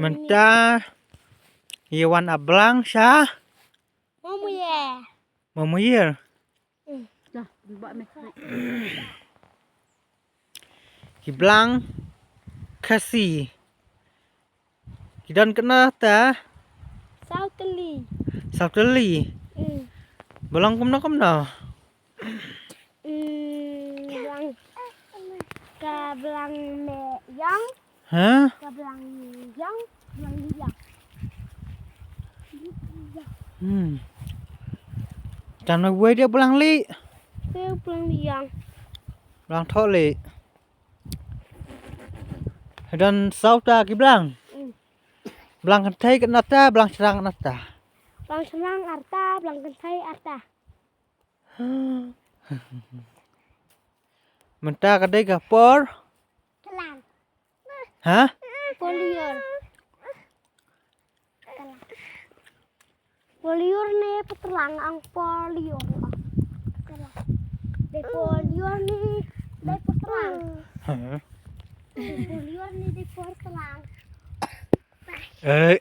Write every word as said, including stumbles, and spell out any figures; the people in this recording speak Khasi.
Mynta ïa wan a blang sha Mamuyer. Ki blang Khasi. Ki don kano ta? Saw tylli. Saw tylli. Ba long kumno kumno? Blang, ka blang me ïong. Ha? Ka blang ïong, blang ïong. Hmm. Tang na wei dia blang lieh. Te blang ïong. Blang thoh lieh. Don saw ta ki blang. Blang kynthei kano ta, blang shynrang kano ta? Blang shynrang arta, blang kynthei arta. Mynta ka dei ka por. Tlang. Ha? Por lyiur. Por lyiur ne por tlang ang por lyiur. Dei por lyiur ne dei por tlang. Por lyiur ne dei por tlang. Eh.